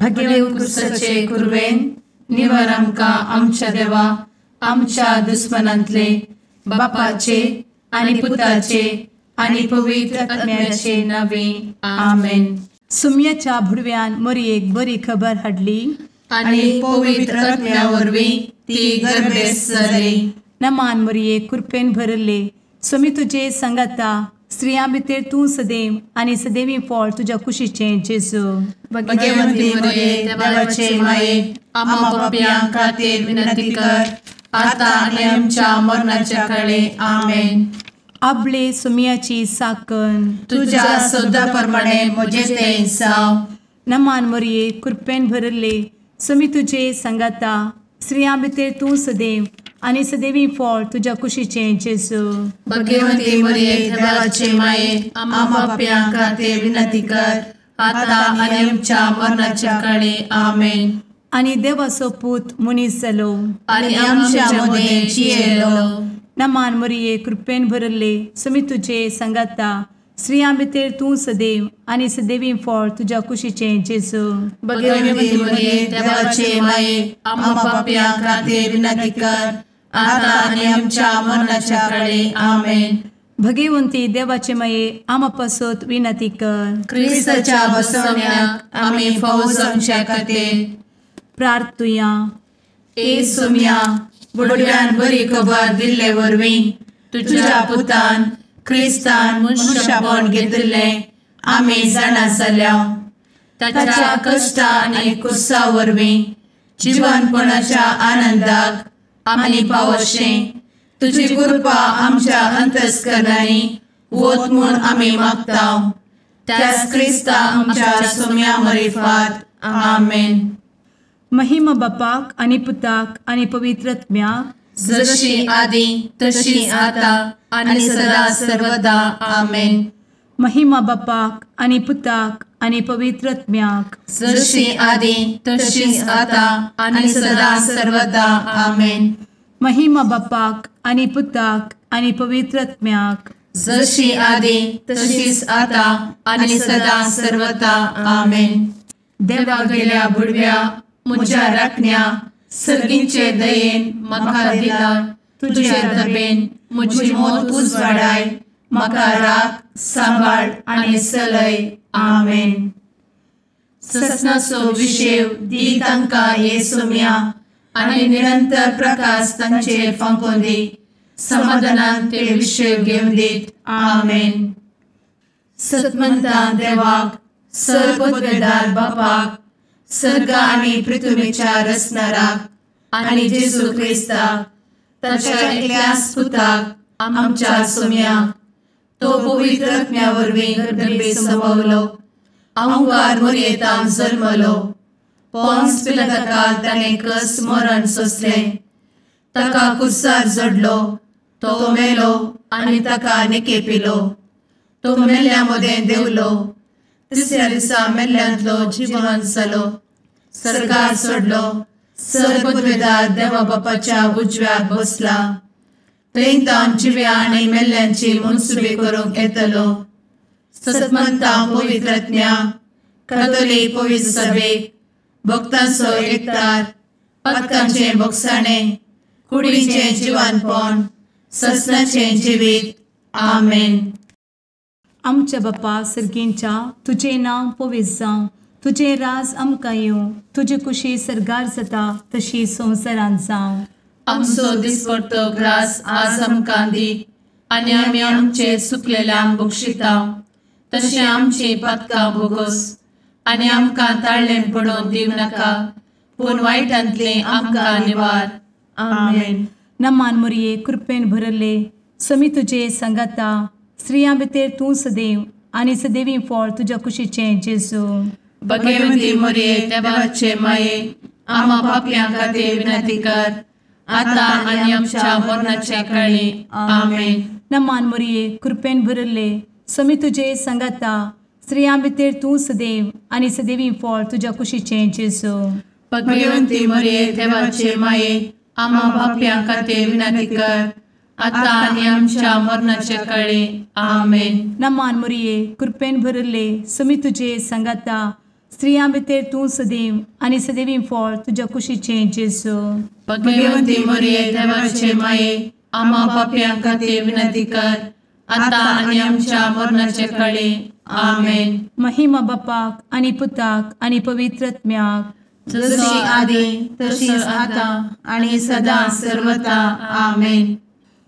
भगेव कुरवेन निवर आमकां आमच्या देवा आमच्या दुस्मनांतले बापाचे आनी पुताचे आनी पवित्र आत्म्याचे नावे आमेन. सुम्याच्या भुडव्यान मोरयेक बरी खबर हाडली आनी पवित्र आत्म्या वरवीं ती गर्भेस्त जाली. नमान मोरये, कृपेन भरले, स्वामी तुजे संगाता, स्त्रियां भितर तूं सदैव आनी सदैवी फळ तुज्या कुशीचें जेजू. भगवंती मोरये, देवाचे माये, आम्हा पापयां खातीर विनंती कर आता आनी आमच्या मरणाच्या काळे. आमेन. आपले सुम्याची साकन तुज्या सदा प्रमाणे म्हजें तें जावं. नमान मोरये, कृपेन भरले, स्वामी तुजे संगाता, स्त्रियां भितर तूं सदैव आनी सदैवी फळ तुज्या कुशीचें जेजू. भगवंती मोरये, देवाचे माये, आम्हा पापयां खातीर विनंती कर आता आनी आमच्या मरणाच्या काळे. आमेन. आनी देवाचो पूत मनीस जालो आनी आमच्या मदें जियेलो. नमान मोरये, कृपेन भरले, स्वामी तुजे संगाता, स्त्रियां भितर तूं सदैव आनी सदैवी फळ तुज्या कुशीचें जेजू. भगवंती मोरये, देवाचे माये, आम्हा पापयां खातीर विनंती कर आता आनी आमच्या मरणाच्या काळे. आमेन. भगवंती देवाचे माये, आम्हा पासत विनंती कर. क्रिस्ताच्या बसवण्याक आमी फावो जावच्या खातीर प्रार्थुया. ए सुम्या, बुडव्यान बरी खबर दिल्ले वरवीं तुज्या पुतान क्रिस्तान मनशापण घेतिल्लें आमी जाणा जाल्या. ताच्या कश्टा आनी कुसा वरवीं जिवनपणाच्या आनंदाक आमी पावशें तुजी कृपा आमच्या अंतस्करणांनी वत म्हूण आमी मागता. त्याच क्रिस्ता आमच्या सुम्या मरिफात. आमेन. महिमा बापाक आनी पुताक आनी पवित्र आत्म्याक, जशी आदी तशी आता आनी सदा सर्वदा. आमेन. महिमा बापाक आनी पुताक आनी पवित्र आत्म्याक, जशी आदी तशी आता आनी सदा सर्वदा. आमेन. महिमा बापाक आनी पुताक आनी पवित्र आत्म्याक, जशी आदी तशीच आता आनी सदा सर्वदा. आमेन. देवा गेल्या बुडव्या म्हज्या राखण्या सर्गींचे दयेन म्हाका दिला तुजे दबेन म्हजी मोत उजवाडाय, म्हाका राख सांबाळ आनी चलय. आमेन. ससनाचो विशेव दी तांकां हे सुम्या आनी निरंतर प्रकाश तांचेर फांकोवन दी, समाधानान ते विशेव घेवन दीत. आमेन. सतमंता देवाक, सर्वपदवेदार बापाक, सर्ग आनी पृथ्वीच्या रचणाराक आनी जेजू क्रिस्ताक ताच्या एकल्याच पुताक आमच्या सुम्याक, तो पवित्र आत्म्या वरवीं गर्भे संभवलो, अहंकार मोरयेतान जल्मलो, पोन्स पिलाताकाल ताणें कस मरण सोंसलें, ताका कुर्सार जडलो, तो मेलो आनी ताका निकेपिलो, तो मेल्ल्या मदें देंवलो, तिसऱ्या दिसा मेल्ल्यांतलो जिवन जालो, सर्गार सोडलो, सर्वपदवेदार देवा बापाच्या उजव्याक बसला, थंय तावन जिव्या आनी मेल्ल्यांची मनसुबी करूंक येतलो. सतमंता पवित्र आत्म्या, कातोलीक पवित्र सभेक, भक्तांचो एकतार, पातकांचें भोगसाणें, कुडीचें जिवानपण, ससनाचें जिवीत. आमेन. आमच्या बापा सर्गींच्या, तुजें नांव पवित्र जावं, तुजें राज आमकां येवं, तुजी कुशी सर्गार जाता तशी संवसारांत जावं. आमचो दिसपडतो ग्रास आज आमकां दी आनी आमी आमचे सुकलेल्यांक बक्षिता तशें आमची पातकां भोगोस आनी आमकां ताळ्ळें पडोवन दिवं नाका, पूण वायटांतलें आमकां निवार. आमेन. नमान मोरये, कृपेन भरले, स्वामी तुजे संगाता, स्त्रियां भितर तूं सदैव आनी सदैवी फळ तुज्या कुशीचें जेजू. भगवंती मोरये, देवाचे माये, आम्हा पापयां खातीर विनंती कर आता आनी आमच्या मरणाच्या काळी. आमेन. नमान मोरये, कृपेन भरले, स्वामी तुजे संगाता, स्त्रियां भितर तूं सदैव आनी सदैवी फळ तुज्या कुशीचें जेजू. भगवंती मोरये, देवाचे माये, आम्हा पापयां खातीर विनंती कर आता आनी आमच्या मरणाच्या काळी. आमेन. नमान मोरये, कृपेन भरले, स्वामी तुजे संगाता, स्त्रियां भितर तूं सदैव आनी सदैवी फळ तुज्या कुशीचें जेजू। भगवंती मरिये देवाचे माये आम्हा पाप्यां खातीर विनंती कर आतां आनी आमच्या मरणाचे काळी। आमेन। महिमा बापाक आनी पुताक आनी पवित्र आत्म्याक, जशी आदी तशीच आतां आनी सदां सर्वता। आमेन।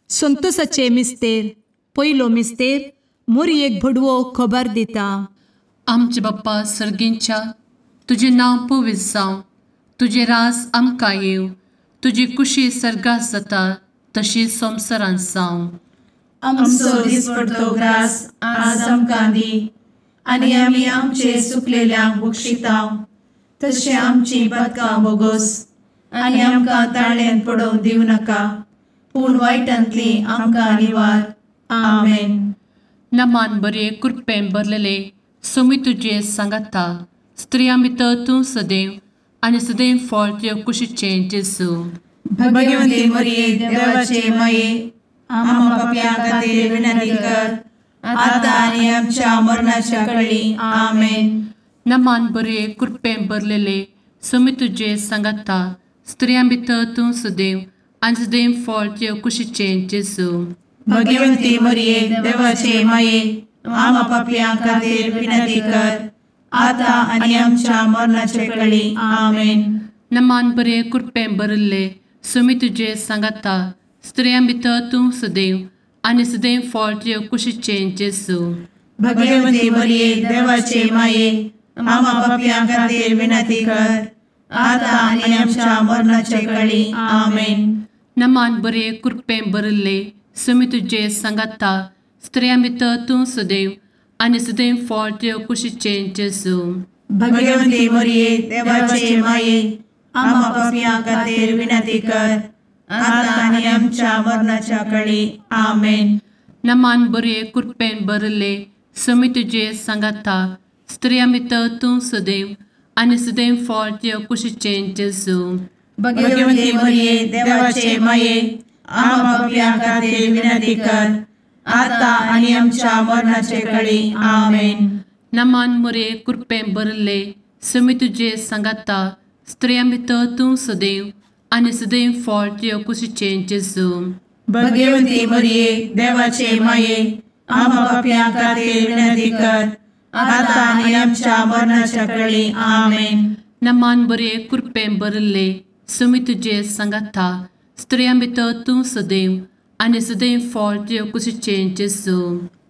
संतोषाचे मिस्तेर पयलो मिस्तेर मोरयेक भडवो खबर दिता। आमचे बाप्पा सर्गींच्या तुजें नांव पवित्र जावं, तुजें राज आमकां येवं, तुजी कुशी सर्गात जाता तशी संवसारांत जावं। आमचो दिसपडतो ग्रास आज आमकां दी आनी आमी आमचे सुकलेल्यांक बक्षिता तशें आमची पातकां बोगोस आनी आमकां ताळ्यांत पडोवंक दिवं नाका, पूण वायटांतली आमकां निवार। आमेन। नमान बरे कृपेन भरलेले सोमी तुजे सांगाता, स्त्रियां भितर तूं सदैव आनी सदैव फळ तुज्या कुशीचें जेजू। भगवंती मरिये देवाचे माये आम्हा पाप्यां खातीर विनंती कर आतां आनी आमच्या मरणाच्या काळी। आमेन। नमान बरे कृपेन भरलेले सोमी तुजे सांगाता, स्त्रियां भितर तूं सदैव आनी सदैव फळ तुज्या कुशीचें जेजू। भगवंती मरिये देवाचे माये आम्हा पाप्यां खातीर विनंती कर आतां आनी आमच्या मरणाच्या काळी। आमेन। नमान बरे कृपेन भरिल्ले सोमी तुजे सांगाता, स्त्रियां भितर तूं सदैव आनी सदैव फळ तुज्या कुशीचें जेजू। भगवंती मरिये देवाचे माये आम्हा पाप्यां खातीर विनंती कर आतां आनी आमच्या मरणाच्या काळी। आमेन। नमान बरे कृपेन भरिल्ले सोमी तुजे सांगाता, स्त्रियां भितर तूं सदैव आनी सदैव फळ तुज्या कुशीचें जेजू। भगवंती मरिये देवाचे माये आम्हा पाप्यां खातीर विनंती कर आतां आनी आमच्या मरणाच्या काळी। आमेन। नमान बरे कृपेन भरिल्ले सोमी तुजे सांगाता, स्त्रियां भितर तूं सदैव आनी सदैव फळ तुज्या कुशीचें जेजू। भगवंती मरिये देवाचे माये आम्हा पाप्यां खातीर विनंती कर आतां आनी आमच्या मरणाचे काळी। आमेन। नमान मरिये कृपेन भरिल्ले सोमी तुजे सांगाता, स्त्रियां भितर तूं सदैव आनी सदैव फळ तुज्या कुशीचें जेजू। भगवंती मरिये देवाचे माये आम्हा पाप्यां खातीर विनंती कर आतां आनी आमच्या मरणाच्या काळी। आमेन। नमान बरे कृपेन भरिल्ले सोमी तुजे सांगाता, स्त्रियां भितर तूं सदैव आनी सदैव फळ तुज्या कुशीचें जेजू।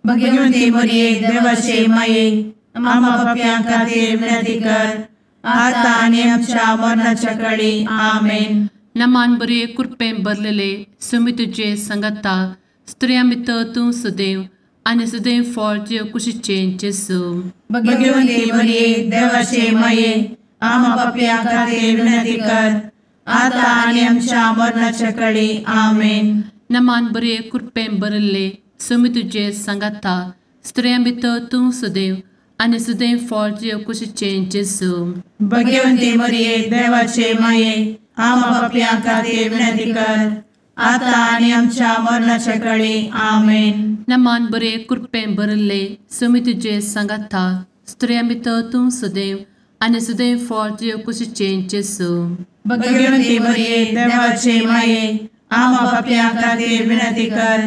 भगवंती मरिये देवाचे माये आम्हा पाप्यां खातीर विनंती कर आतां आनी आमच्या मरणाच्या काळी। आमेन। नमान बरे कृपेन भरलेले सोमी तुजे सांगाता, स्त्रियां भितर तूं सदैव आनी सदैव फळ तुज्या कुशीचें जेजू। भगवंती मरिये देवाचे माये आम्हा पाप्यां खातीर विनंती कर आतां आनी आमच्या मरणाच्या काळी। आमेन। नमान बरे कृपेन भरिल्ले सोमी तुजे सांगाता, स्त्रियां भितर तूं सदैव आनी सदैव फळ तुज्या कुशीचें जेजू। भगवंती मरिये देवाचे माये आम्हा पाप्यां खातीर विनंती कर आतां आनी आमच्या मरणाच्या काळी। आमेन। नमान बरे कृपेन भरिल्ले सोमी तुजे सांगाता, स्त्रियां भितर तूं सदैव आनी सदैव फळ तुज्या कुशीचें जेजू। भगवंती मरिये देवाचे माये आम्हा पाप्यां खातीर विनंती कर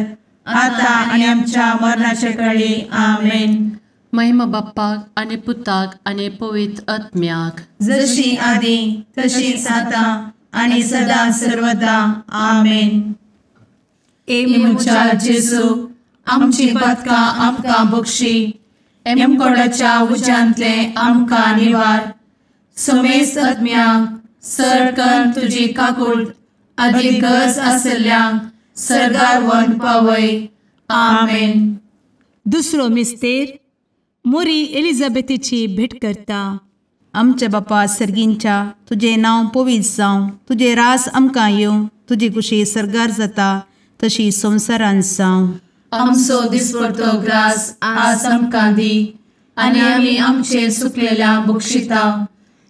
आतां आनी आमच्या मरणाच्या काळी। आमेन। महिमा बाप्पाक आनी पुताक आनी पवित्र आत्म्याक, जशी आदी तशीच आतां आनी सदां सर्वदा। आमेन। ए म्हज्या जेजू आमची पातकां आमकां बक्षी, एमकोडाच्या उज्यांतले आमकां निवार, समेस्त आत्म्यांक सर तुजी काकूट आदी गरज आशिल्ल्यांक सर्गार व्हरून पावय। आमेन। दुसरो मिस्तेर मोरी एलिझाबेथीची भेट करता। आमच्या बापा सर्गींच्या तुजें नांव पवित्र जावं, तुजें रास आमकां येवं, तुजी कुशी सर्गार जाता तशी संवसारांत जावं। आमचो दिसपडतो ग्रास आज आमकां दी आनी आमी आमचे सुकलेल्या बक्षिता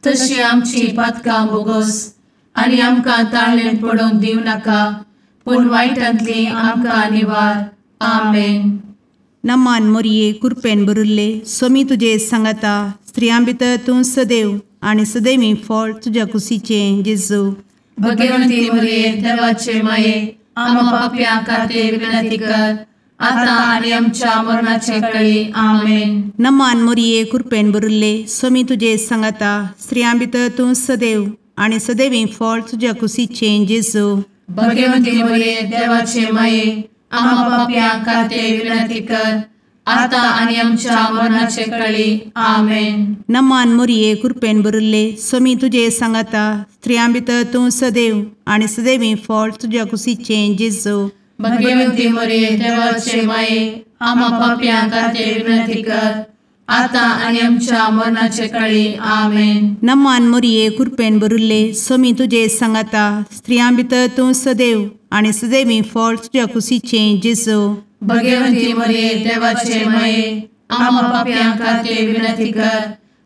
तशी आमची पातकां बोगोस आनी आमकां ताळ्ळें पडोवंक दिवं नाका, पूण वायटांतली आमकां निवार। आमेन। नमान मोरये कुरपेन बरुल्ले स्वामी तुजे सांगाता, स्त्रियां भितर तूं सदैव आनी सदैवी फळ तुज्या कुशीचें जेजू। भगवंती मरिये देवाचे माये आम्हा पाप्यां खातीर विनंती कर आता आनी आमच्या मरणाचे वेळी। आमेन। नमान मोरये कृपेन भरिल्ले स्वामी तुजे सांगाता स्त्रियां भितर तूं सदैव आनी सदैवी फळ तुज्या कुशीचें जेजू। भगवंती मरिये देवाचे माये आम्हा पाप्यां खातीर विनंती कर आता आनी आमच्या मरणाचे वेळी। आमेन। नमान मोरये कृपेन भरिल्ले स्वामी तुजे सांगाता स्त्रियां भितर तूं सदैव आनी सदैवी फळ तुज्या कुशीचें जेजू। भगवंती मरिये देवाचे माये आम्हा पाप्यां खातीर विनंती कर आता आनी आमच्या मरणाचे वेळी। आमेन। नमान मोरये कृपेन भरिल्ले स्वामी तुजे सांगाता स्त्रियां भितर तूं सदैव आनी सदैवी फळ तुज्या कुशीचें जेजू। भगवंती मरिये देवाचे माये आम्हा पाप्यां खातीर विनंती कर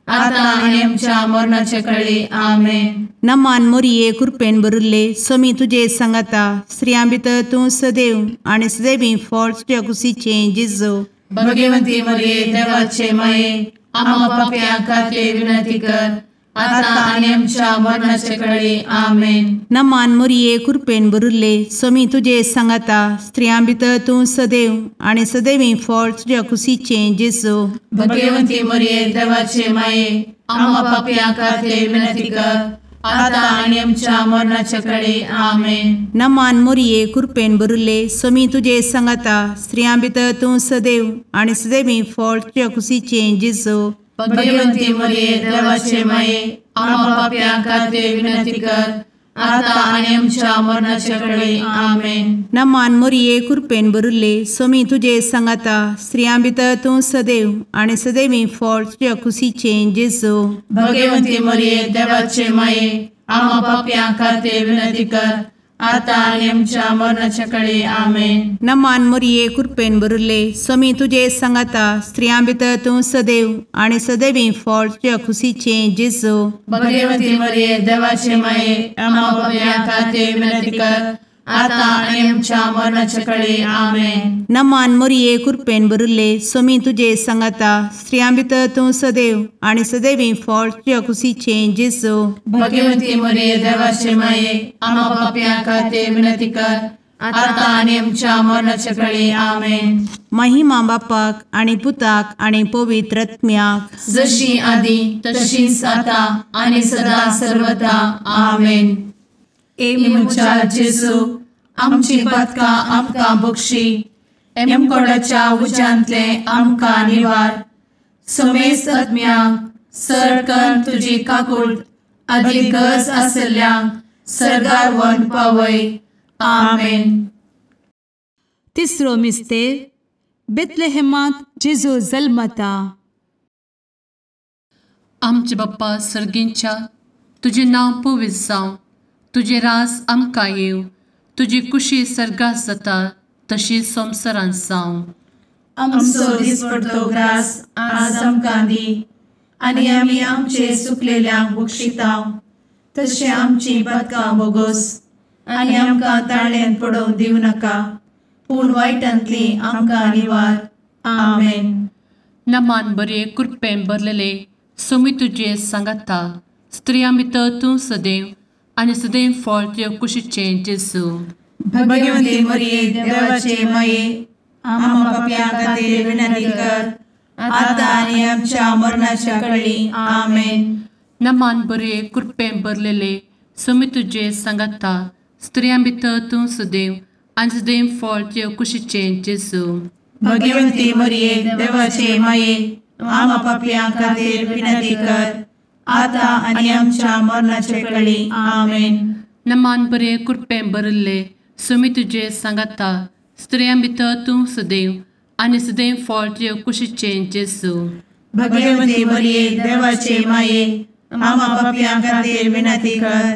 आता आनी आमच्या मरणाचे वेळी। आमेन। नमान मोरये कृपेन भरिल्ले स्वामी तुजे सांगाता स्त्रियां भितर तूं सदैव आनी सदैवी फळ तुज्या कुशीचें जेजू। भगवंती मरिये देवाचे माये आम्हा पाप्यां खातीर विनंती कर आता आनी आमच्या मरणाचे वेळी। आमेन। नमान मोरये कृपेन भरिल्ले स्वामी तुजे सांगाता स्त्रियां भितर तूं सदैव आनी सदैवी फळ तुज्या कुशीचें जेजू। भगवंती मरिये देवाचे माये आम्हा पाप्यां खातीर विनंती कर आता आनी आमच्या मरणाचे वेळी। आमेन। नमान मोरये कृपेन भरिल्ले स्वामी तुजे सांगाता स्त्रियां भितर तूं सदैव आनी सदैवी फळ तुज्या कुशीचें जेजू। भगवंती मरिये देवाचे माये आम्हा पाप्यां खातीर विनंती कर आता आनी आमच्या मरणाचे वेळी। आमेन। नमान मोरये कृपेन भरिल्ले स्वामी तुजे सांगाता स्त्रियां भितर तूं सदैव आनी सदैवी फळ तुज्या कुशीचें जेजू। भगवंती मरिये देवाचे माये आम्हा पाप्यां खातीर विनंती कर आता आनी आमच्या मरणाचे वेळी। आमेन। नमान मोरये कृपेन भरिल्ले स्वामी तुजे सांगाता स्त्रियां भितर तूं सदैव आनी सदैवी फळ तुज्या कुशीचें जेजू। भगवंती मरिये देवाचे माये आम्हा पाप्यां खातीर विनंती कर आता आनी आमच्या मरणाचे वेळी। आमेन। नमान मोरये कृपेन भरिल्ले स्वामी तुजे सांगाता स्त्रियां भितर तूं सदैव आनी सदैवी फळ तुज्या कुशीचें जेजू। भगवंती मरिये देवाचे माये आम्हा पाप्यां खातीर विनंती कर आता आनी आमच्या मरणाचे वेळी। आमेन। महिमा बापाक आनी पुताक आनी पवित्र आत्म्याक जशी आदी तशीच आता आनी सदा सर्वदा। आमेन। ए म्हज्या जेजू आमची पातकां आमकां बक्षी एमकोडाच्या उज्यांतले आमकां निवार समेस्त आत्म्यांक सरकन तुजी काकूट आदी गरज आशिल्ल्यांक सर्गार व्हरून पावय। आमेन। तिसरो मिस्तेर बेथलेहेमांत जेजू जल्मता। आमचे बाप्पा सर्गींच्या तुजें नांव पवित्र जावं, तुजें राज आमकां येवं, तुजी कुशी सर्गात जाता तशी संवसारांत जावं। आमचो दिसपडतो ग्रास आज आमकां दी आनी आमी आमचे सुकलेल्यांक बक्षिता तशें आमची पातकां बोगोस आनी आमकां ताळ्यान पडोवंक दिवं नाका पूण वायटांतली आमकां निवार। आमेन। नमान बरे कृपेन भरलेले स्वामी तुजे सांगाता स्त्रियां भितर तूं सदैव आनी सदैव फळ तुज्या कुशीचें जेजू। भगवंती मरिये देवाचे माये आम्हा पाप्यां खातीर विनंती कर आता आनी आमच्या मरणाच्या वेळी। आमेन। नमान बरे कृपेन भरलेले स्वामी तुजे सांगाता स्त्रियां भितर तूं सदैव आनी सदैव फळ तुज्या कुशीचें जेजू। भगवंती मरिये देवाचे माये आम्हा पाप्यां खातीर विनंती कर आता आनी आमच्या मरणाचे वेळी। आमेन। नमान बरे कृपेन भरिल्ले स्वामी तुजे सांगाता स्त्रियां भितर तूं सदैव आनी सदैव फळ तुज्या कुशीचें जेजू। भगवंती मरिये देवाचे माये आम्हा पाप्यां खातीर विनंती कर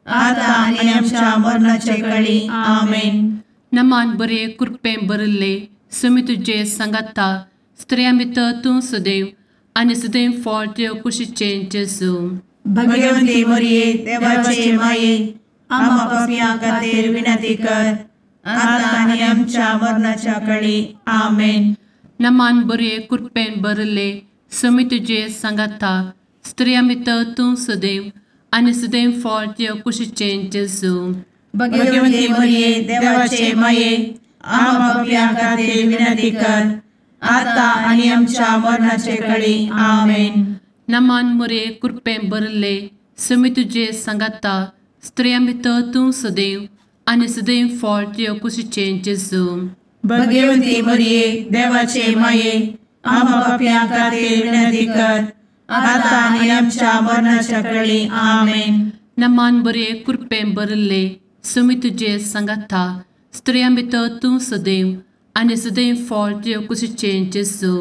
आता आनी आमच्या मरणाचे वेळी। आमेन। नमान बरे कृपेन भरिल्ले स्वामी तुजे सांगाता स्त्रियां भितर तूं सदैव आनी सदैव फळ तुज्या कुशीचें जेजू। भगवंती मरिये देवाचे माये आम्हा पाप्यां खातीर विनंती कर आता आनी आमच्या मरणाच्या वेळी। आमेन। नमान बरे कृपेन भरिल्ले समी तुजे सांगाता स्त्रियां भितर तूं सदैव आनी सदैव फळ तुज्या कुशीचें जेजू. भगवती मरिये देवाचे माये आम्हा पाप्यां खातीर विनंती कर आता आनी आमच्या मरणाचे कळी. आमेन. नमान मोरये कृपेन भरिल्ले समी तुजे सांगाता स्त्रियां भितर तूं सदैव आनी सदैव फळ तुज्या कुशीचें जेजू. भगवती मरिये देवाचे माये आम्हा पाप्यां खातीर विनंती कर आता आनी आमच्या मरणाच्या कळी. आमेन. नमान बरे कृपेन भरिल्ले समी तुजे सांगाता स्त्रियां भितर तूं सदैव आनी सदैव फळ तुज्या कुशीचें जेजू.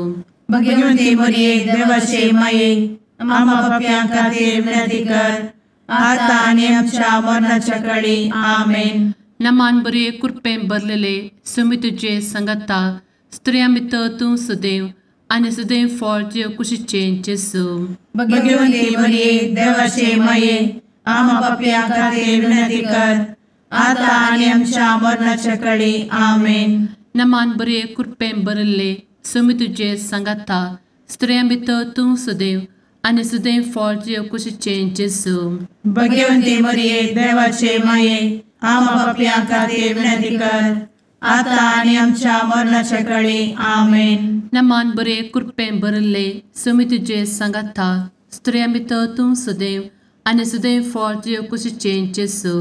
भगवती मरिये देवाचे माये आम्हा पाप्यां खातीर विनंती कर आता आनी आमच्या मरणाच्या कळी. आमेन. नमान बरे कृपेन भरलेले समी तुजे सांगाता स्त्रियां भितर तूं सदैव आनी सदैव फळ तुज्या कुशीचें जेजू. भगवती मरिये देवाचे माये आम्हा पाप्यां खातीर विनंती कर आता आनी आमच्या मरणाच्या कळी. आमेन. नमान बरे कृपेन भरिल्ले समी तुजे सांगाता स्त्रियां भितर तूं सदैव आनी सदैव फळ तुज्या कुशीचें जेजू. भगवती मरिये देवाचे माये आम्हा पाप्यां खातीर विनंती कर आता आनी आमच्या मरणाच्या कळी. आमेन. नमान बरे कृपेन भरिल्ले समी तुजे सांगाता स्त्रियां भितर तूं सदैव आनी सदैव फळ तुज्या कुशीचें जेजू.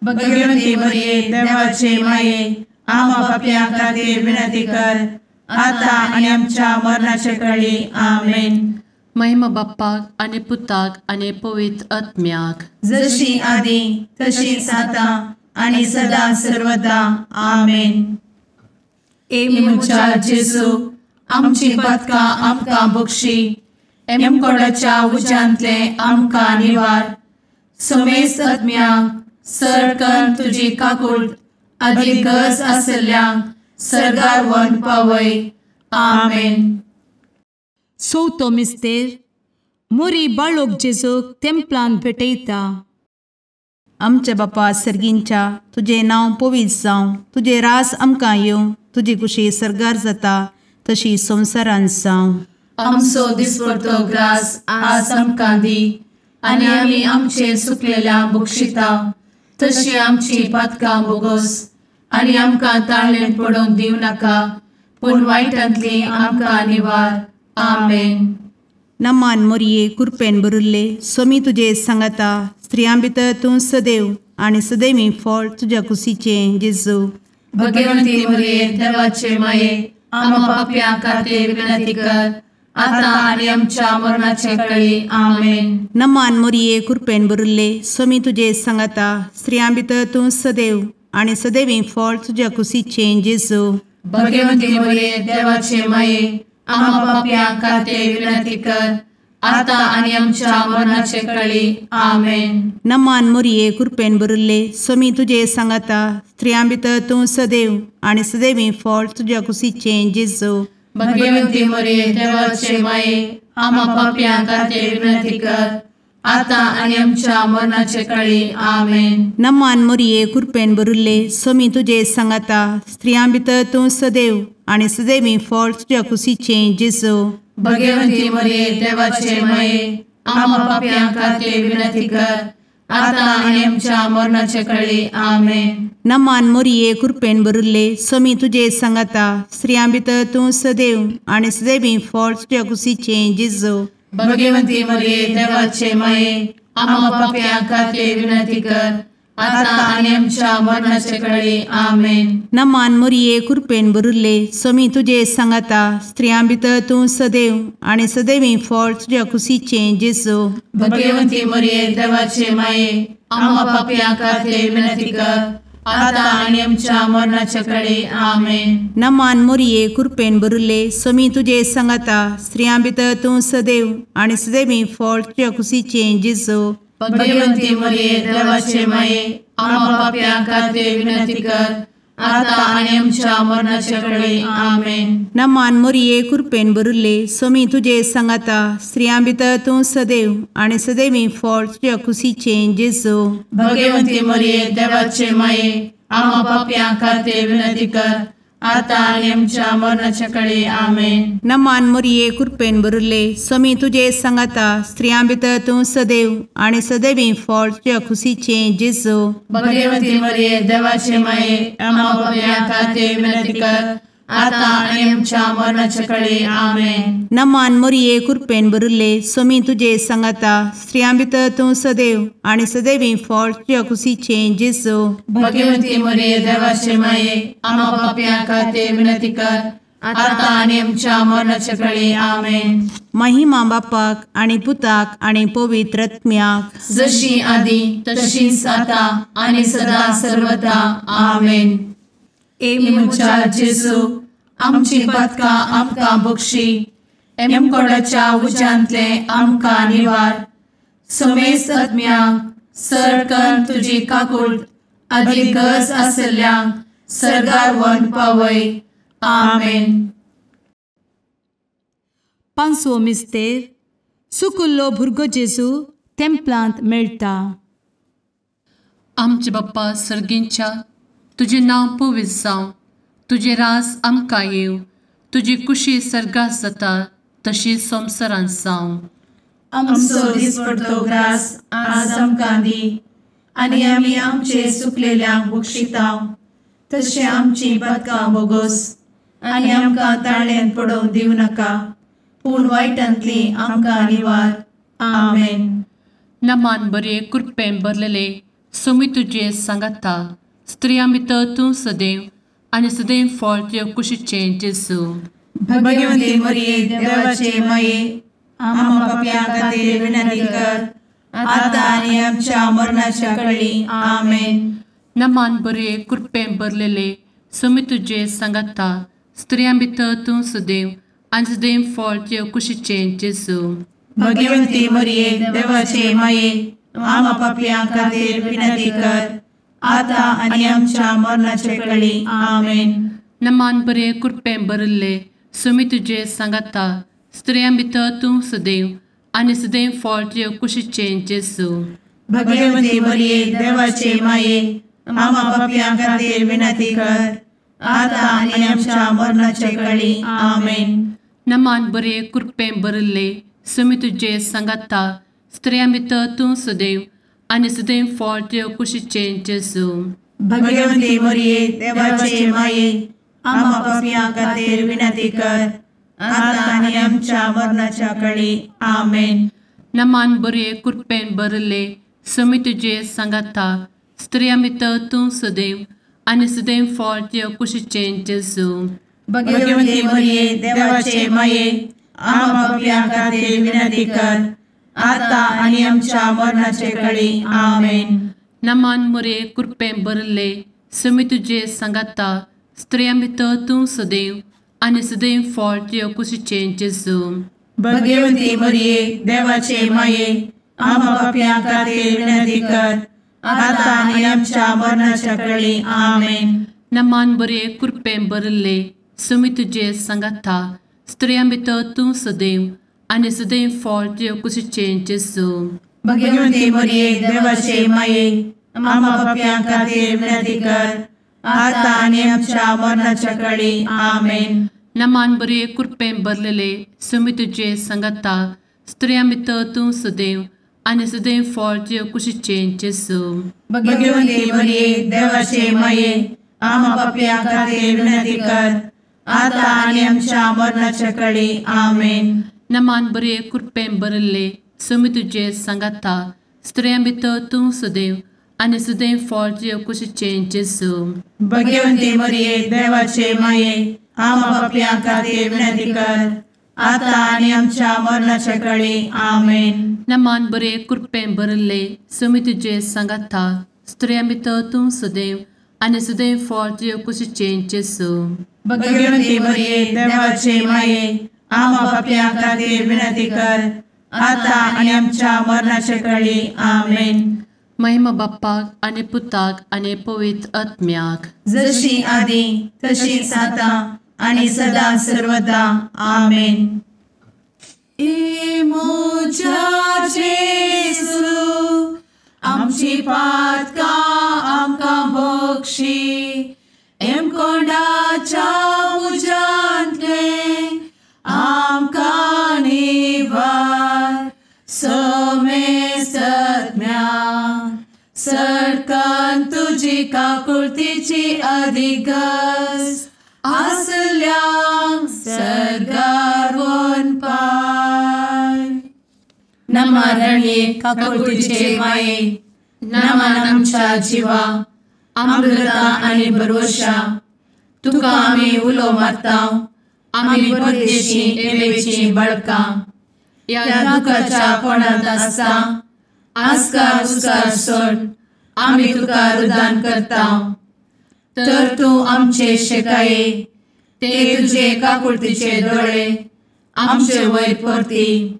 भगवती मरिये देवाचे माये आम्हा पाप्यां खातीर विनंती कर आता आनी आमच्या मरणाच्या कळी. आमेन. महिमा बाप्पाक आनी पुताक आनी पवित्र आत्म्याक, जशी आदी तशीच आता आनी सदा सर्वदा. आमेन. ए म्हज्या जेजू आमची पातकां आमकां बक्षी, एमकोडाच्या उज्यांतले आमकां निवार, समेस्त आत्म्यांक सरकन तुजी काकूट आदी गरज आसल्ल्यांक सर्गार व्हरून पावय. आमेन. चवथो मिस्तेर मोरी बाळोक जेजूक तेंपलान भेटयता. आमच्या बापा सर्गींच्या तुजें नांव पवित्र जावं, तुजें राज आमकां येवं, तुजी कुशी सर्गार जाता तशी संवसारांत जावं. आमचो दिसपडतो ग्रास आज आमकां दी आनी आमी आमचे सुकलेल्या बक्षिता तशी आमची पातकां बोगोस आनी आमकां ताळेन पडोवंक दिवं नाका पूण वायटांतली आमकां निवार. आमेन. नमान मोरये कृपेन भरिल्ले स्वामी तुजे सांगाता स्त्रियां भितर तूं सदैव आनी सदैवी फळ तुज्या कुशीचें जेजू. भगवंती मोरये देवाचे माये आम्हा पाप्यां खातीर विनंती कर आता आनी आमच्या मरणाचे कळी. आमेन. नमान मोरये कृपेन भरिल्ले स्वामी तुजे सांगाता स्त्रियां भितर तूं सदैव आनी सदैवी फळ तुज्या कुशीचें जेजू. भगवंती मोरये देवाचे माये आम्हा पाप्यां खातीर विनंती कर आता आनी आमच्या मरणाचे कळी. आमेन. नमान मोरये कृपेन भरिल्ले स्वामी तुजे सांगाता स्त्रियां भितर तूं सदैव आनी सदैवी फळ तुज्या कुशीचें जेजू. भगवंती मोरये देवाचे माये आम्हा पाप्यां खातीर विनंती कर आता आनी आमच्या मरणाचे कळी. आमेन. नमान मोरये कृपेन भरिल्ले स्वामी तुजे सांगाता स्त्रियां भितर तूं सदैव आनी सदैवी फळ तुज्या कुशीचें जेजू. भगवंती मोरये देवाचे माये आम्हा पाप्यां खातीर विनंती कर आता आनी आमच्या मरणाचे कळी. आमेन. नमान मोरये कृपेन भरिल्ले स्वामी तुजे सांगाता स्त्रियां भितर तूं सदैव आनी सदैवी फळ तुज्या कुशीचें जेजू. भगवंती मोरये देवाचे माये आम्हा पाप्यां खातीर विनंती कर आता आनी आमच्या मरणाचे कळी. आमेन. नमान मोरये कृपेन भरिल्ले स्वामी तुजे सांगाता स्त्रियां भितर तूं सदैव आनी सदैवी फळ तुज्या कुशीचें जेजू. भगवंती मोरये देवाचे माये आम्हा पाप्यां खातीर विनंती कर आता आनी आमच्या मरणाचे कळी. आमेन. नमान मोरये कृपेन भरिल्ले स्वामी तुजे सांगाता स्त्रियां भितर तूं सदैव आनी सदैवी फळ तुज्या कुशीचें जेजू. भगवंती मोरये देवाचे माये आम्हा पाप्यां खातीर विनंती कर आता आनी आमच्या मरणाचे कळी. आमेन. नमान मोरये कृपेन भरिल्ले स्वामी तुजे सांगाता स्त्रियां भितर तूं सदैव आनी सदैवी फळ तुज्या कुशीचें जेजू. भगवंती मोरये देवाचे माये आम्हा पाप्यां खातीर विनंती कर आतां आनी आमच्या मरणाच्या कळे आमेन. नमान मोरये कृपेन भरिल्ले स्वामी तुजे सांगाता स्त्रियां भितर तूं सदैव आनी सदैवी फळ तुज्या खुशीचें जेजू. भगवती मरिये देवाचे माये आम्हा पाप्यां खातीर विनंती कर आतां आनी आमच्या मरणाच्या कळे आमेन. नमान मोरये कृपेन भरिल्ले स्वामी तुजे सांगाता स्त्रियां भितर तूं सदैव आनी सदैवी फळ तुज्या खुशीचें जेजू. भगवती मरिये देवाचे माये आम्हा पाप्यां खातीर विनंती कर आतां आनी आमच्या मरणाच्या कळे आमेन. महिमा बापाक आनी पुताक आनी पवित्र आत्म्याक जशी आदी तशीच आतां आनी सदा सर्वदा आमेन. ए म्हज्या जेजू आमची पातकां आमकां बक्षी एमकोडाच्या उज्यांतले आमकां निवार समेस्त आत्म्यांक सरकन तुजी काकूट आदी गरज आसल्ल्यांक सरगार वन पावय आमेन. पांचवो मिस्तेर सुकुल्लो भुरगो जेजू तेम्पलांत मेळटा. आमचे बाप्पा सर्गींच्या तुजें नांव पवित्र जावं, तुजें राज आमकां येवं, तुजी कुशी सर्गात जाता तशी संवसारांत जावं. आमचो दिसपडतो ग्रास आज आमकां दी आनी आमी आमचे सुकलेल्यांक बक्षितांव तशें आमची पातकां बोगोस आनी आमकां ताळ्यांत पडोवंक दिवं नाका पूण वायटांतली आमकां निवार आमेन. नमान बरे कृपेन भरलेले स्वामी तुजे सांगाता स्त्रियां भितर तूं सदैव आनी सदैव फळ तुज्या कुशीचें जेजू. भगवती मरिये देवाचे माये आम्हा पाप्यां खातीर विनंती कर आतां आनी आमच्या मरणाच्या कळी आमेन. नमान बरे कृपेन भरलेले स्वामी तुजे सांगाता स्त्रियां भितर तूं सदैव आनी सदैव फळ तुज्या कुशीचें जेजू. भगवती मरिये देवाचे माये आम्हा पाप्यां खातीर विनंती कर आतां आनी आमच्या मरणाचे कळी आमेन. नमान बरे कृपेन भरिल्ले स्वामी तुजे सांगाता स्त्रियां भितर तूं सदैव आनी सदैव फळ तुज्या कुशीचें जेजू. भगवती मरिये देवाचे माये आम्हा पाप्यां खातीर विनंती कर आतां आनी आमच्या मरणाचे कळी आमेन. नमान बरे कृपेन भरिल्ले स्वामी तुजे सांगाता स्त्रियां भितर तूं सदैव आनी सदैव फळ तुज्या कुशीचें जेजू. भगवती मरिये देवाचे माये आम्हा पाप्यां खातीर विनंती कर आतां आनी आमच्या मरणाच्या कळी आमेन. नमान बरे कृपेन भरिल्ले स्वामी तुजे सांगाता स्त्रियां भितर तूं सदैव आनी सदैव फळ तुज्या कुशीचें जेजू. भगवती मरिये देवाचे माये आम्हा पाप्यां खातीर विनंती कर आतां आनी आमच्या मरणाचे कळी आमेन. नमान मरिये कृपेन भरिल्ले स्वामी तुजे सांगाता स्त्रियां भितर तूं सदैव आनी सदैव फळ तुज्या कुशीचें जेजू. भगवती मरिये देवाचे माये आम्हा पाप्यां खातीर विनंती कर आतां आनी आमच्या मरणाच्या कळी आमेन. नमान बरे कृपेन भरिल्ले स्वामी तुजे सांगाता स्त्रियां भितर तूं सदैव आनी सदैव फळ तुज्या कुशीचें जेजू. भगवती मरिये देवाचे माये आम्हा पाप्यां खातीर विनंती कर आतां आनी आमच्या मरणाच्या कळी आमेन. नमान बरे कृपेन भरलेले स्वामी तुजे सांगाता स्त्रियां भितर तूं सदैव आनी सदैव फळ तुज्या कुशीचें जेजू. भगवती मरिये देवाचे माये आम्हा पाप्यां खातीर विनंती कर आतां आनी आमच्या मरणाच्या कळी आमेन. नमान बरे कृपेन भरिल्ले स्वामी तुजे सांगाता स्त्रियां भितर तूं सदैव आनी सदैव फळ तुज्या कुशीचें जेजू. भगवती मरिये देवाचे माये आम्हा पाप्यां खातीर विनंती कर आतां आनी आमच्या मरणाच्या कळी आमेन. नमान बरे कृपेन भरिल्ले स्वामी तुजे सांगाता स्त्रियां भितर तूं सदैव आनी सदैव फळ तुज्या कुशीचें जेजू. भगवती मरिये देवाचे माये आम्हा पाप्यां खातीर विनंती कर आतां आनी आमच्या मरणाच्या कळी आमेन. महिमा बाप्पाक आनी पुताक आनी पवित्र आत्म्याक जशी आदी तशीच आतां आनी सदा सर्वदा आमेन. ए म्हज्या जेजू आमची पातकां आमकां बक्षी एमकोंडाच्या तुजी काकुळतीची अधिगस आसल्यांक सर्गार वनपाय. नमा रणये काकुळतीचे माये, नमन आमच्या जिवा, अमृता आनी भरवशा, तुका आमी उलो मारता, आमी परदेशी एवेची बळकां, ह्या दुखाच्या कोणांत आसता आस्कार उस्कार सोड आमी तुका रुदान करता. तर तूं आमचे शेकाये ते तुजे काकुळतीचे दोळे आमचे वयर परती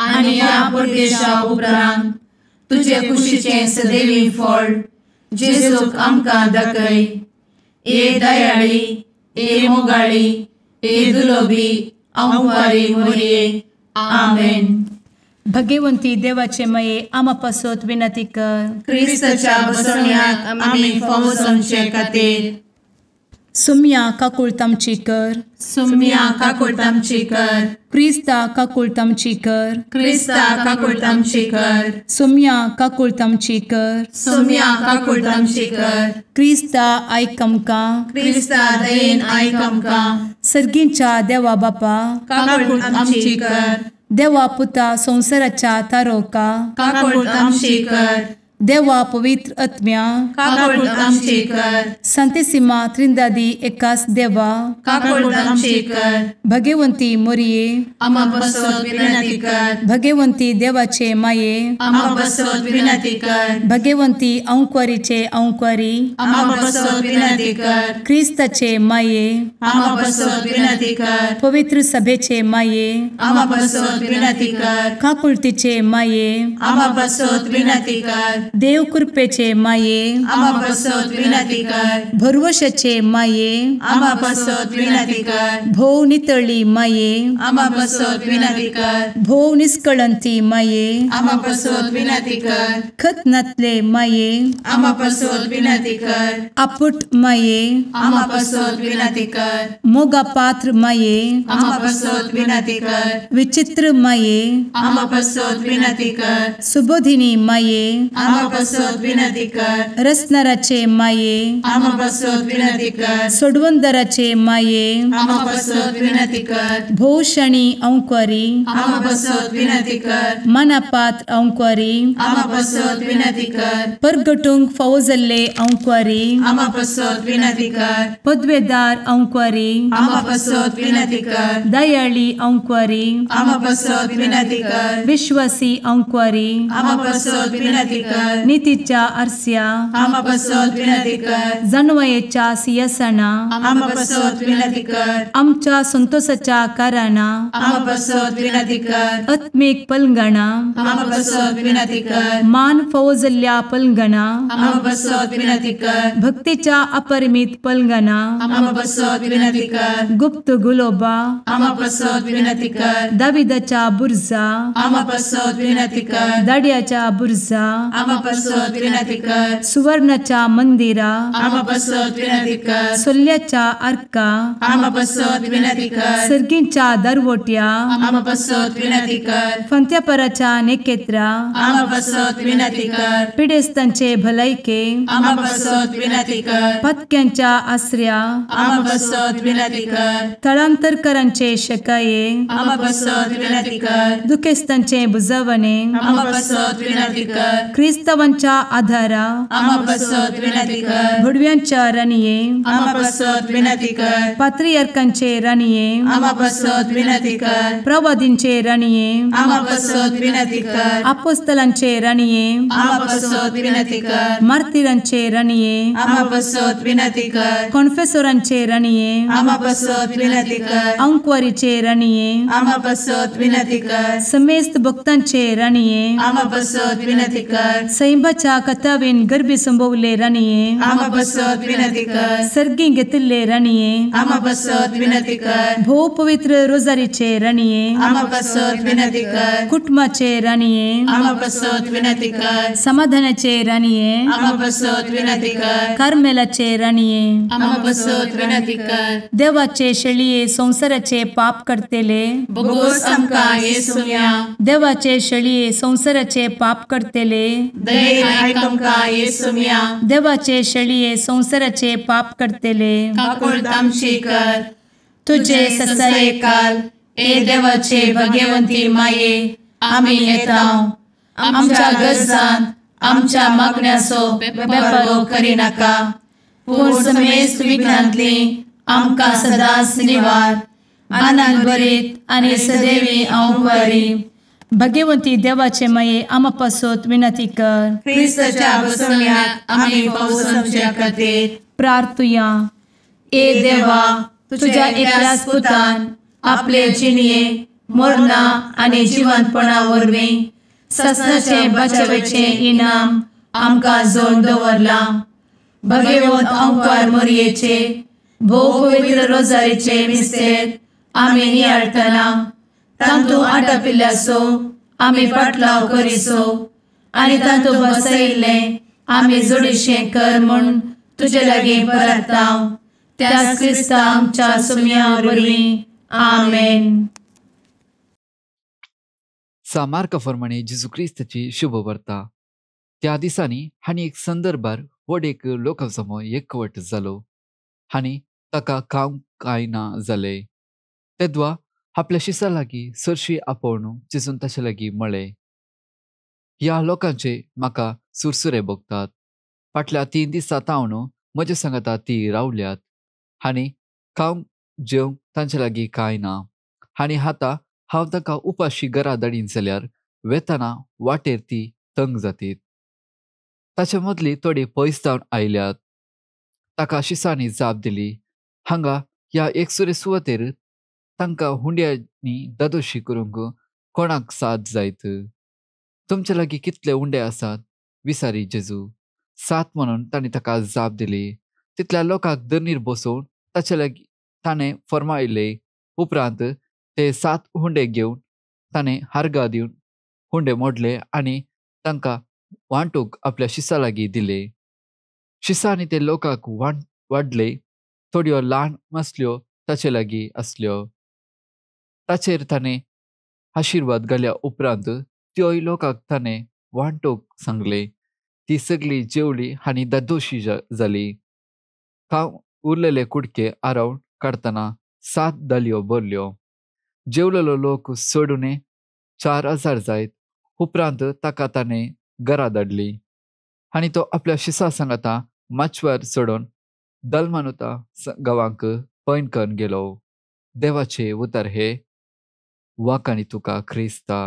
आनी ह्या परदेशा उपरांत तुजे कुशीचें सदैवी फळ जेजूक आमकां दाखय. ए दयाळी, ए मोगाळी, ए दुलोबी अंवारी मोरये. आमेन. भगवंती देवाचे मये आमा पासत विनंती कर. क्रिस्ताच्या बसवण्याक आमी फावो जावचे खातीर. सुम्या काकुळत आमची कर. सुम्या काकुळत आमची कर. क्रिस्ता काकुळत आमची कर. क्रिस्ता काकुळत आमची कर. सुम्या काकुळत आमची कर. सुम्या काकुळत आमची कर. क्रिस्ता आयक आमकां. क्रिस्ता दयेन आयक आमकां. सर्गींच्या देवा बापा काकुळत आमची कर. देवा पुता संवसाराच्या तारोका काकुळत आमची कर. देवा पवित्र आत्म्या काकुळत आमची कर. संतेसिमा त्रिंदादी एकास देवा काकुळत आमची कर. भगवंती मोरये आमा पासत विनंती कर. भगवंती देवाचे माये आमा पासत विनंती कर. भगवंती अंकुरीचे अंकुरी आमा पासत विनंती कर. क्रिस्ताचे माये आमा पासत विनंती कर. पवित्र सभेचे माये आमा पासत विनंती कर. काकुळतीचे माये आमा पासत विनंती कर. देव कृपेचे माये आमा पासत विनंती कर. भरवशाचे माये आमा पासत विनंती कर. भोव नितळी माये आमा पासत विनंती कर. भोव निष्कळंती माये आमा पासत विनंती कर. खत नातले माये आमा पासत विनंती कर. आपुट माये आमा पासत विनंती कर. मोगा पात्र माये आमा पासत विनंती कर. विचित्र माये आमा पासत विनंती कर. सुबोधिनी माये आमा पासत विनंती कर. रसनाराचे माये आमा पासत विनंती कर. सोडवंदराचे माये आमा पासत विनंती कर. भोवशणी अंकुरी आमा पासत विनंती कर. मनापात्र अंकुरी आमा पासत विनंती कर. परगटूंक फावो जाल्ले अंकुरी आमा पासत विनंती कर. पदवेदार अंकुरी आमा पासत विनंती कर. दयाळी अंकुरी आमा पासत विनंती कर. विश्वासी अंकुरी आमा पासत विनंती कर. नितीच्या आरस्या आमा पासत विनंती कर. जानवयेच्या सिंहासना आमा पासत विनंती कर. आमच्या संतोषाच्या कारणा आमा पासत विनंती कर. आत्मीक पलंगणा आमा पासत विनंती कर. मान फावो जाल्ल्या पलंगणा आमा पासत विनंती कर. भक्तीच्या अपरिमित पलंगणा आमा पासत विनंती कर. गुप्त गुलोबा आमा पासत विनंती कर. दाविदाच्या बुर्जा आमा पासत विनंती कर. दाड्याच्या बुर्जा आमा पासत विनंती कर. सुवर्णाच्या मंदिरा आमा पासत विनंती कर. सोल्ल्याच्या आर्का आमा पासत विनंती कर. सर्गींच्या दरवट्या आमा पासत विनंती कर. फंत्यापराच्या नेकेत्रा आमा पासत विनंती कर. पिडेस्तांचे भलायके आमा पासत विनंती कर. पत्क्यांच्या आसऱ्या आमा पासत विनंती कर. थळांतरकरांचे शकाये आमा पासत विनंती कर. दुखेस्तांचे बुजवणे आमा पासत विनंती कर. क्रिस्तावांच्या आधारा आमा पासत विनंती कर. भुडव्यांच्या राणये आमा पासत विनंती कर. पात्रियार्कांचे राणये आमा पासत विनंती कर. प्रवादींचे राणये आमा पासत विनंती कर. अपोस्तलांचे राणये आमा पासत विनंती कर. मार्तीरांचे राणये आमा पासत विनंती कर. कॉन्फेसोरांचे राणये आमा पासत विनंती कर. अंकुवारीचे राणये आमा पासत विनंती कर. समेस्त भक्तांचे राणये आमा पासत विनंती कर. सैंबाच्या कथावेन गर्भी संभवले राणये आमा पासत विनंती कर. सर्गी घेतिल्ले राणये आमा पासत विनंती कर. भोव पवित्र रोजारीचे राणये आमा पासत विनंती कर. कुटुंबाचे राणये आमा पासत विनंती कर. समाधानाचे राणये आमा पासत विनंती कर. कार्मेलाचे राणये आमा पासत विनंती कर. देवाचे शेळये संवसाराचे पाप करतेले बोगोस आमकां येसुम्या देवाचे शेळये संवसाराचे पाप करतेले दयेन आयक आमकां येसुम्या। देवाचे शेळये संवसाराचे पाप करतले काकुळट आमची कर। तुजे ससायेकाल ए देवाचे भगवंती माये आमी येता आमच्या गरजान आमच्या मागण्याचो बेपर्वो करिनाका पूण समेस्त विघ्नांतली आमकां सदांच निवार। आनंद भरीत आनी सदैवी अंवकारी भगवंती देवाचे माये आमा पासत विनंती कर। क्रिस्ताच्या बसवण्याक आमी पावसाच्या खातीर प्रार्थुया। ए देवा तुझ्या एकल्याच पुतान आपले जिणये मरणा आनी जिवंतपणा वरवीं ससनाचे बचावेचे इनाम आमकां जोडून दवरलां। भगवंत अंकार मोरयेचे भोव पवित्र रोजारीचे मिस्तेर आमी नियाळटना तांतू आटापिल्ल्याचो आमी पाटलाव करिसो आनी तांतू बसयिल्लें आमी जोडीशें कर म्हूण तुजे लागीं परता त्याच क्रिस्ता आमच्या सुम्या वरवीं आमेन। सामार्का फरमाणे जेजू क्रिस्ताची शुभ वार्ता। त्या दिसांनी हांणी एक संदर्भार व्हड एक लोकांजमो एकवट जालो आनी ताका खावंक कांय ना जालें। तेद्वा आपल्या शिसा लागीं सरशी आपोवन जेजून ताचे लागीं म्हळें, ह्या लोकांचे म्हाका सुरसुरे भोगतात। फाटल्या 3 दिसां तावन म्हजे सांगाता ती रावल्यात आनी खावंक जेवंक तांचे लागीं कांय ना आनी आतां हांव तांकां उपाशी घरा धाडीन जाल्यार वेताना वाटेर ती तंग जातीत। ताचे मदली थोडी पयस जावन आयल्यात। ताका शिसांनी जाप दिली, हांगा ह्या एकसुरे सुवातेर तांकां हुंड्यांनी दादोशी करूंक कोणाक साथ जायत? तुमचे लागीं कितले हुंडे आसात? विसारी जेजू। 7 म्हणून तांणी ताका जाप दिली। तितल्या लोकांक दनीर बसोवन ताचे लागीं ताणें फर्मायले। उपरांत ते 7 हुंडे घेवन ताणें हारगा दिवन हुंडे मोडले आनी तांकां वांटूंक आपल्या शिसा लागीं दिले। शिसांनी ते लोकांक वाडले। थोड्यो ल्हान मासल्यो ताचे लागीं आसल्यो। ताचेर ताणें आशिर्वाद घाल्या उपरांत त्योय लोकांक ताणें वांटूंक सांगले। ती सगळी जेवली आनी दादोशी जाली। खावंक उरलेले कुडके आरावन काडटना 7 दालयो भरल्यो। जेवलेलो लोक सोडून 4000 जायत। उपरांत ताका ताणें घरा धाडली आनी तो आपल्या शिसा सांगाता माचवार चडोवन दलमानुता गांवांक पैन करून गेलो। देवाचे उतर हे वाकानी तुका क्रिस्ता।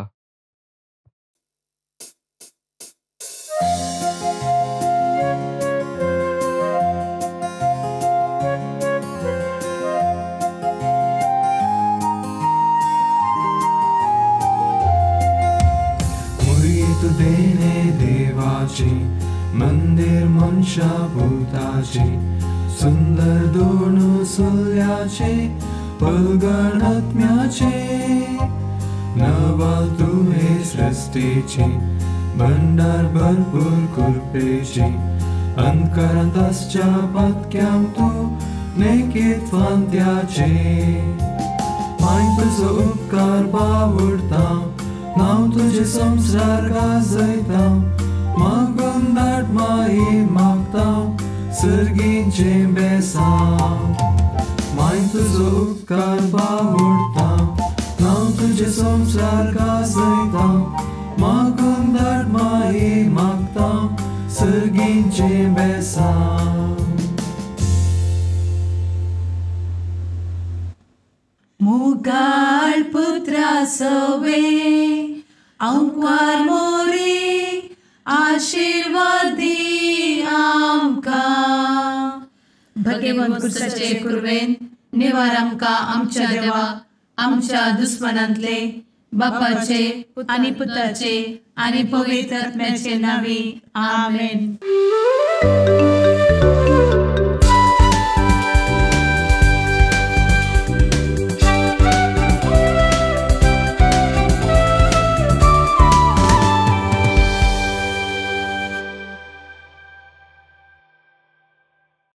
देणे देवाचे मंदिर मनशा भूताचे सुंदर दोन सुल्याचे पलगण आत्म्याचे नवाल तुहे सृष्टीचे भंडार भरपूर कृपेचे अंधकारांत आसच्या पातक्यांक तूं नेकीत फांत्याचे माय तुजो उपकार बावडता नांव तुझे संसार गाजयता मागून दाट माई मागता सर्गींचे बेसांव माय तुजो उपकार बावडता नांव तुझे संसार गाजयता मागून दाट माई मागता सर्गींचे बेसांव। मुगाळ पुत्रा सवे अंकार मोरी आशीर्वादी आमकां। भगवंत क्रिस्ताचे कुर्वेन निवार आमकां आमच्या देवा आमच्या दुस्मनांतले बापाचे आनी पुताचे आनी पवित्र आत्म्याचे नांवी आमेन।